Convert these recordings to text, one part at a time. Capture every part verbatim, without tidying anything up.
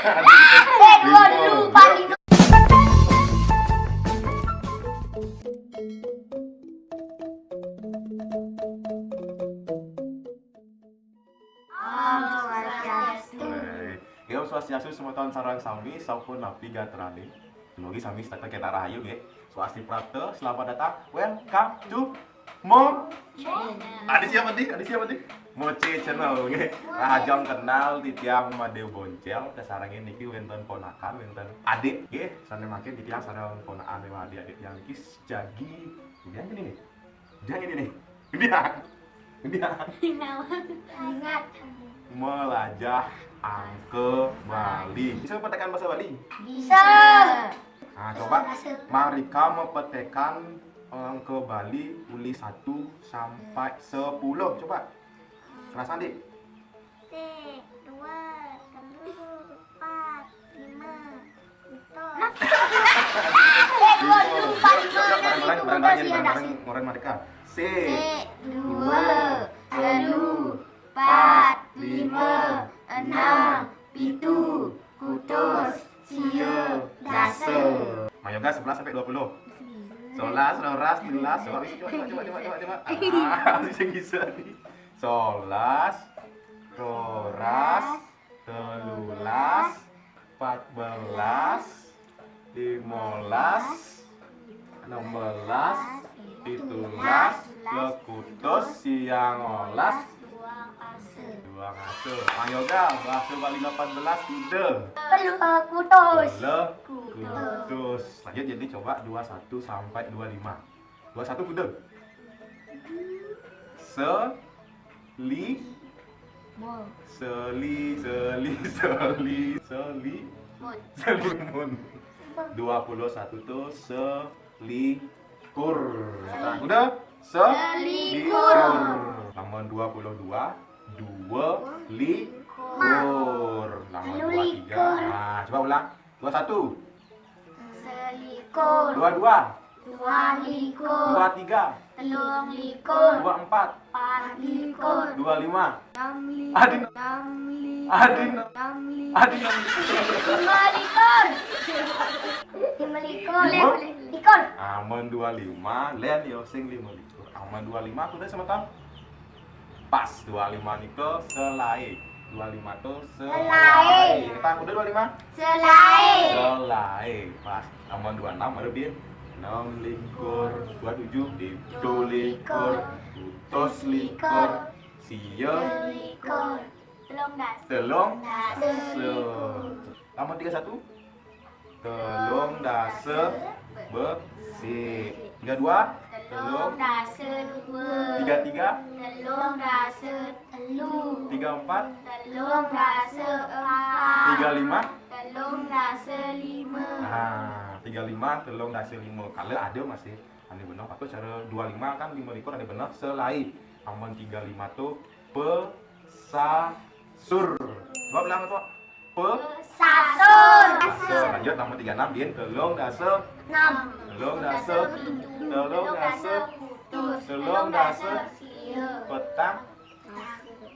Eh, dua dulu, Pak Lino. Om Swastiastu. Oke. Om Swastiastu semeton sareng sami, sampun napi gatrané? Mugi sami tetep kénak rahayu nggih. Swasti prapta, selamat datang. Welcome to Mo. Adi siapa nih? Adi siapa nih? Moce Channel nggih. Rahajeng kenal titiang Madé Boncel, kasarengin niki wénten ponakan, wénten adik nggih. Sané mangkin titiang sareng ponakan miwah adik-adik titiang niki jagi. Udah ini nih. Udah ini nih. Udah. Udah. Ingat. Melajah angka Bali. Bisa mepetekan bahasa Bali? Bisa. Nah, coba Mang Rika mepetekan angka Bali uli satu sampai sepuluh. Coba. Kelas adik. Sik, dua, telu, empat, lima, pitu. Sik, dua, telu, empat, lima, enam, pitu, kutus, ya, dah, sik. Ngoran Mang Rika. Sik, Sik, dua, telu, empat, lima, enam, pitu, kutus, sia, dasa. Mang Yoga sebelas sampai dua puluh. Sebelas, roras, telulas. Coba, coba, coba, coba, coba, coba. Ah, bisa, bisa nih. Sebelas, roras, telulas, empat belas, limolas, enam belas, pitulas, lekutus, siangolas, dua ngasa. Mang Yoga, bahasa Bali delapan belas, kuda. Telu, eh, kutus. Lekutus. Lanjut, jadi coba dua satu sampai dua lima. Dua satu kuda. Se li Mo. Seli, seli, seli, seli, Mun. selimun. Dua puluh satu tuh selikur. Nah, udah? Se Selikur. Lamun dua puluh dua, dua likur. Lamun Telu dua tiga. likur. Nah, coba ulang. Dua satu. Selikur. Dua dua. Dua likur. Dua tiga. Telung likur. Dua empat. Empat likur. Dua lima. Enam li- Adin. Enam li- Adin. Enam li- Adin. Lima likur. Lima likur. Lima? Likur. Amun dua lima, lain yo sing lima likur. Amun dua lima, kuda semeton. Pas, dua lima nika selaé. Dua lima tuh selaé. Selaé. Kita kuda dua lima. Selaé. Selaé. Pas. Amun dua enam baru bin. Enam likur, dua tujuh, pitu likur, kutus likur, sia Likur. Telung dasa. telung Dasa dasa. likur. Tambah tiga satu. Telung dasa besik. Tiga dua. Telung dasa dua. Tiga tiga. Telung dasa telu. Tiga empat. Telung dasa empat. Tiga lima. Telung dasa lima. Nah, tiga lima, telung dasa lima. Kalau ada masih, ane benar. Apa cara dua lima kan lima likur ane benar. Selaé. Amun tiga lima tuh pesasur. Coba bilang apa? Pe Sasur. Sasur. Lanjut, nomor tiga enam, Din. Telung dasa. Enam. Telung dasa. Telung dasa. Putus. Telung dasa. Sia. Petang.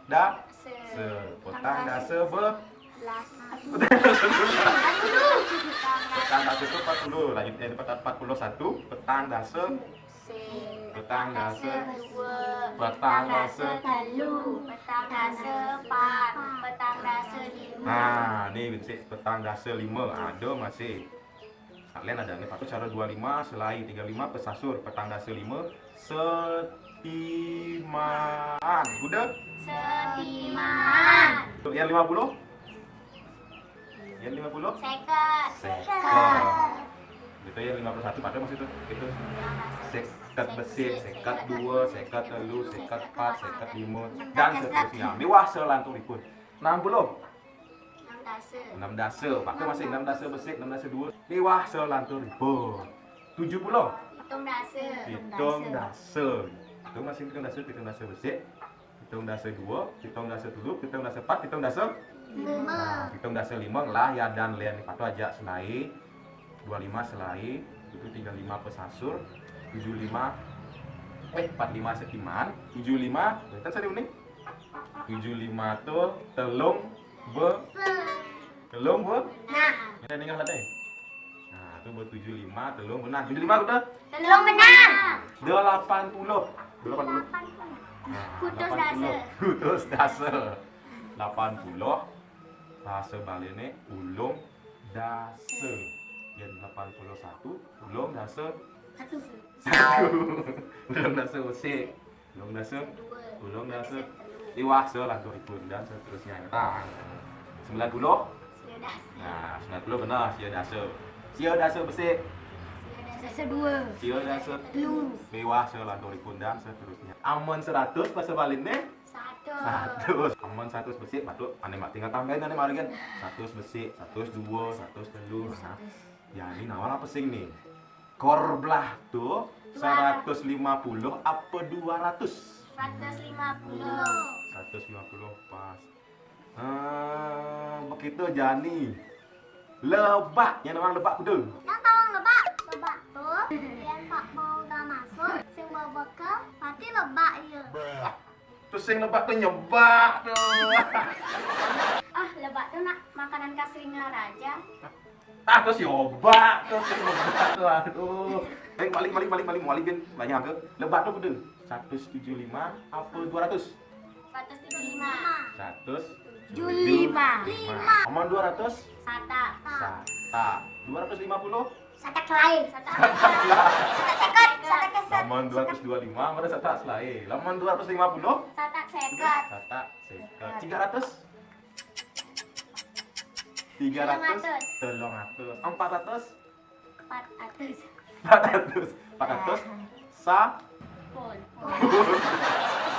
Dasa. Petang dasa be. Belas. Petang dasa itu empat puluh. Lanjut, eh, empat puluh satu. Petang dasa. Petang dasa. Dua. Petang dasa. Telu. Petang dasa empat. Petang dasa lima. Nah, ini bisa petang dasa lima. Ada masih. Kalian ada nih, patut cara dua lima, selaé tiga lima, pesasur, petang dasa lima, setiman. Udah? Setiman. Untuk yang lima puluh? Yang lima puluh? Seket. Seket. Itu yang lima puluh satu pada maksud itu. Itu seket besik, seket dua, seket telu, seket empat, seket lima, dan seterusnya. Miwah selanturipun. Enam puluh. Enam dasa. Enam dasa. Pakai masih enam dasa besik, enam dasa dua. Miwah selanturipun. Tujuh puluh. Pitung dasa. Pitung dasa. Itu masih pitung dasa, pitung dasa besik. Pitung dasa dua, pitung dasa telu, pitung dasa empat, pitung dasa. Lima. Pitung dasa lima lah ya dan lain. Patut aja selaé. Dua lima selaé. Itu tiga lima pesasur. Tujuh lima. Eh, empat lima setiman. Tujuh lima. Kan saya unik. Tujuh lima tuh telung be. Telung, Bu? Nah. Ini tinggal tadi. Nah, itu buat tujuh lima, telung, benar. Tujuh lima udah? Telung benar. Delapan puluh. Delapan puluh. Nah, putus delapan puluh. Dasa. Putus dasa. Delapan puluh. Bahasa Bali ini ulung dasa. Yang delapan puluh satu, ulung dasa. Satu. Satu. Ulung dasa usik. Ulung dasa. Dua. Ulung dasa. Iwah, selanturipun dan seterusnya. Nah, sembilan puluh. Sia dasa. Nah, sembilan puluh benar, sia dasa. Sia dasa besik. Sia dasa dua. Sia dasa telu. Iwah, selanturipun dan seterusnya. Amun seratus bahasa Bali nih? Seratus. Seratus. Amun seratus besik, batuk, ane mak tinggal tambahin ane mak kan. Seratus besik, seratus dua, seratus telu. Nah, ya ini nawar apa sing nih? Korblah tuh seratus lima puluh apa dua ratus? Seratus lima puluh. Seratus lima puluh pas. Eh, begitu jani. Lebak, yang orang lebak kudu. Yang tawang lebak, lebak tuh. Yang tak mau gak masuk, sing bawa bekal, pati lebak iya. Terus sing lebak tuh nyebak tuh. Ah, lebak tuh nak makanan kasringnya raja. Ah, terus nyobak, terus sing lebak tuh, aduh. Eh, balik, balik, balik, balik, balik, bin, banyak angka. Lebak tuh kudu. Seratus tujuh lima apa dua ratus? Seratus tujuh lima. Seratus tujuh lima. Lima. Amun dua ratus? Sata. Sata. Dua ratus lima puluh? Satak selai. Satak. Satak sekot. Satak kesek. Lamun dua ratus dua lima, mana satak selai? Lamun dua ratus lima puluh? Satak sekot. Satak sekot. Tiga ratus? Tiga ratus? Telung atus. Empat ratus? Empat ratus. Empat ratus. Empat ratus. Sa? Pun.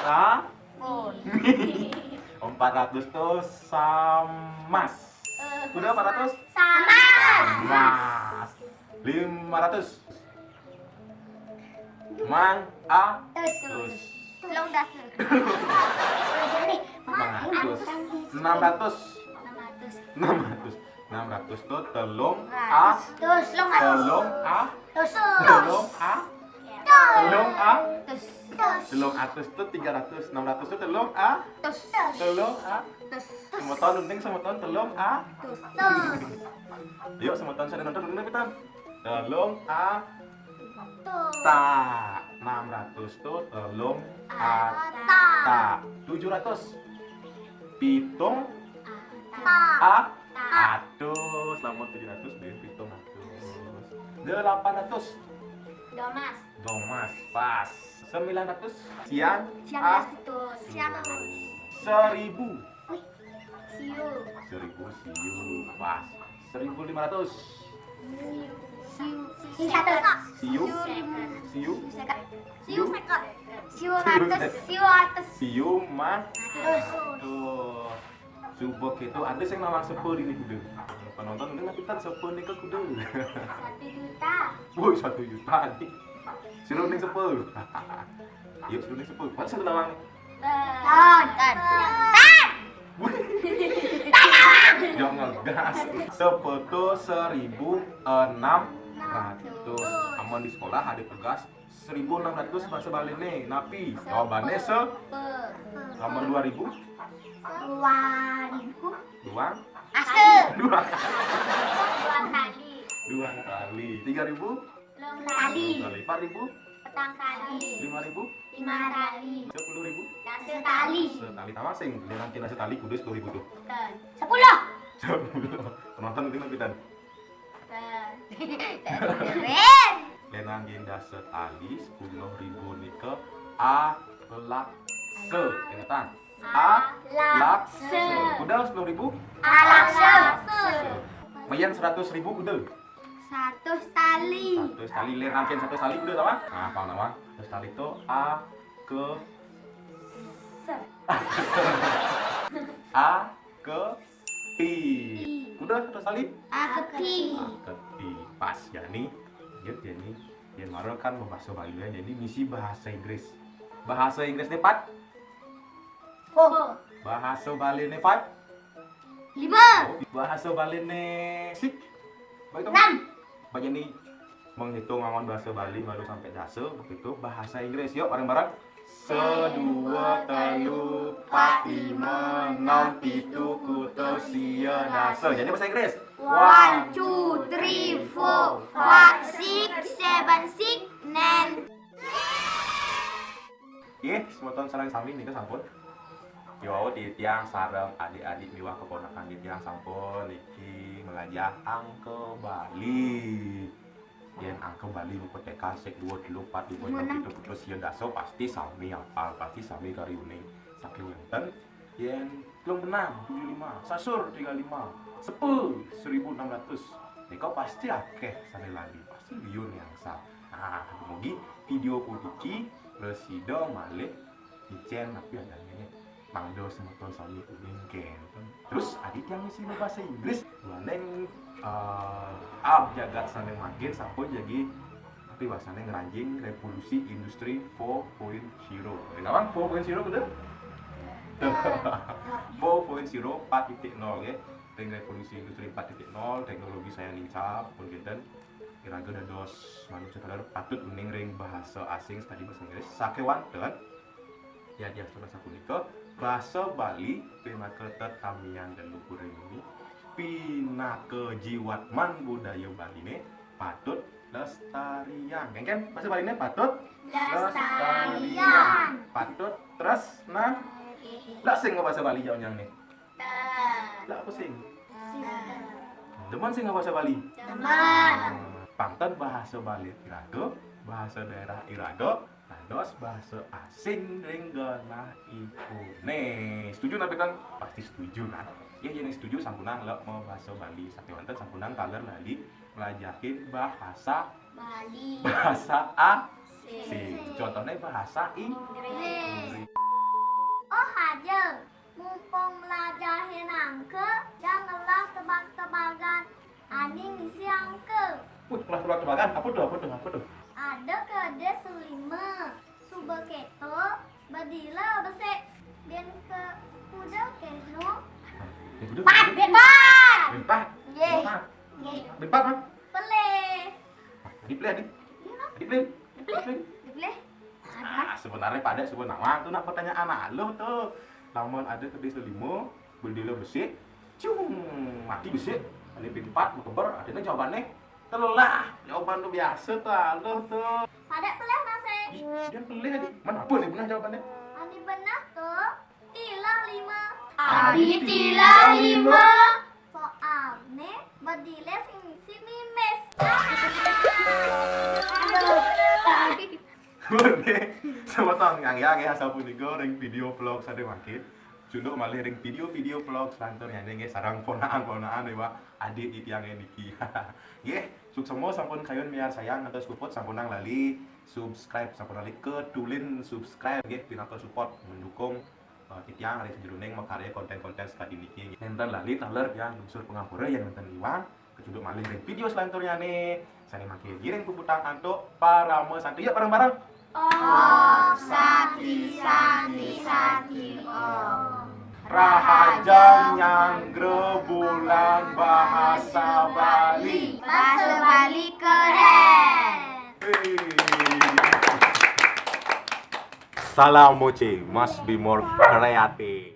Sa? Pun. Empat ratus tuh samas. Eh, udah empat ratus? Samas. Samas. Lima ratus. Mang a tus. Tus. Telung dasa. Mang a tus. Enam ratus. Enam ratus. Enam ratus. Enam ratus tuh telung a. Tus. Telung a. Tus. Telung a. Tus. Telung a. Tus. Telung atus tuh tiga ratus. Enam ratus tuh telung a. Tus. Telung a. Tus. Semeton, penting semeton telung a. Tus. Tus. Yuk, semeton saya nonton dulu, pitan. Telung a. Tus. Ta. Enam ratus tuh telung a. Ta. Ta. Tujuh ratus. Pitung. Ta. A. Ta. Atus. Lamun tujuh ratus, deh, pitung atus. Delapan ratus. Domas. Domas. Pas. Sembilan ratus. Siang. Siang a. Siang atus. Seribu. Wih. Siu. Seribu siu. Pas. Seribu lima ratus. Siu. Siu. Siu. Siu. Siu. Siu. Siu. Siu. Siu ratus. Siu atus. Siu ma. Atus. Tuh. Coba gitu, ada yang nawang sepe ini kudu. Penonton ini nanti kan sepe nih ke kudu. Satu juta. Woi, satu juta nih. Suruh nih sepe. Yuk, suruh nih sepe. Mana satu nawang? Ton. Ton. Wih. Yang ngegas. Sepe tuh seribu enam ratus. Amun di sekolah ada tugas seribu enam ratus bahasa Bali nih. Napi? Jawabannya se- Nomor dua ribu? Dua ribu. Dua? Asa. Dua. Dua kali. Dua kali. Tiga ribu? Telung kali. Kali. Empat ribu? Petang kali. Lima ribu? Lima kali. Sepuluh ribu? Dasa tali. Setali. Tawang sing, dengan kena setali kudu sepuluh ribu tuh. Bukan. Sepuluh. Sepuluh. Penonton itu pitan. Keren. Lenang ginda setali sepuluh ribu nika a laksa. Ingetan. A laksa. Udah sepuluh ribu? A laksa. Mayan seratus ribu udah. Seratus tali. Seratus tali, lenang gin seratus tali udah, tahu? Nah, apa nama? Seratus tali itu a ke a ke ti. Udah, terus tali? A ke ti. A ke ti. Pas, jadi, yuk, jadi, ya, maro kan bahasa Bali ya, jadi misi bahasa Inggris. Bahasa Inggris nih, Pat? Four. Bahasa Bali nih, Pat? Lima. Oh, bahasa Bali nih, sik? Baik, enam. Banyak nih menghitung awan bahasa Bali baru sampai dasa, begitu bahasa Inggris. Yuk, bareng-bareng. Sedua, telu, pat, lima, enam, pitu, kutus, sia, dasa. Jadi bahasa Inggris. One, two, three, four, five, six, seven, six, nine. Nggih, semeton sareng sami nika sampun. Yo, titiang sareng adik-adik miwah keponakan titiang sampun niki ngelajah angka Bali. Yen angka Bali ngupetekan sik dua, telu, pat, lima, enam, pitu, kutus, sia, dasa, pasti sami apal, pasti sami kari uning. Saking wenten, yen telung enam tujuh lima, sasur tiga lima, sepe seribu enam ratus. Nika pasti akeh sane lali, pasti liun yang sa. Nah, dumugi video puniki prasida malih icen tapi adane mangda semeton sami uning kenten. Terus adik yang ngisi bahasa Inggris, duaning eh, ab jagat sane mangkin sampun jagi tapi bahasane ngranjing revolusi industri four point zero. Nek awang four point zero betul? Four point zero, empat titik nol nggih. Ring revolusi industri empat titik nol, teknologi saya nincap pun kenten. Iraga dados manusia taler patut uning ring bahasa asing sekadi bahasa Inggris. Sakewanten, ya diastuna sapunika, basa Bali pinaka tetamian leluhur ring bumi, pinaka jiwatman budaya Baline patut lestariang. Kengken bahasa Baline patut Lestariang. Patut tresna. Lah sing bahasa Bali jauh nyang nih. Lah apa sing? Demen sing bahasa Bali. Demen. Pangten bahasa Bali iraga, bahasa daerah iraga, dados bahasa asing ring genahipune. Setuju napi ten? Pasti setuju kan? Ya, yen setuju sampunang lek mau bahasa Bali. Sakewanten sampunang taler lali melajahin bahasa Bali. Bahasa asing. Contohnya bahasa Inggris. Oh, haja. Mumpung melajahin angka, yang ngelah tebak-tebakan aning ngisi angka. Wih, kelas tebak-tebakan. Apa tuh? Apa tuh? Apa tuh? Ada kede sulima, suba keto, bedila besik, ben ke kuda keno. Ya, udah. Pat, ben pat. Empat. Ye. Empat. Ye. Empat, Mak. Pelih. Dipleh, Dik. Dipleh. Pelih. Pelih. Ah, sebenarnya pada sebenarnya tuh nak pertanyaan aluh tuh. Lamun ada kedis lima, bedila besik, cung, mati besik. Ada empat, keber, adanya jawabannya telah. Jawaban tuh biasa tuh aluh tuh. Pada pelih masih. Ih, dia pelih, Dik. Mana apa nih benar jawabannya? Ani benar tuh. Tilah lima. Adi tilah lima. Soalnya bedila sing ngisi mimis. Oke, semeton nganggih ya sapunika ring video vlog sane mangkin. Cunduk malih ring video-video vlog selanturnya nggih sareng ponakan-ponakan ya, Pak. Adik titiang niki. Nggih, suksema sampun kayun miarsayang ngantos puput, sampunang lali subscribe, sampun lali ketulin subscribe nggih pinaka support mendukung eh, titiang ring sajeroning makarya konten-konten sekadi niki. Nenten lali taler ya lungsur pangampura yen nenten iwang. Kecunduk malih ring video selanturnya nih. Sane mangkin ngiring puputang antuk parama santi. Yuk bareng-bareng. Om Santi Santi Santi Om. Rahajeng nyanggra bulan bahasa Bali. Bahasa Bali keren. Hey. Salam Moce, must be more creative.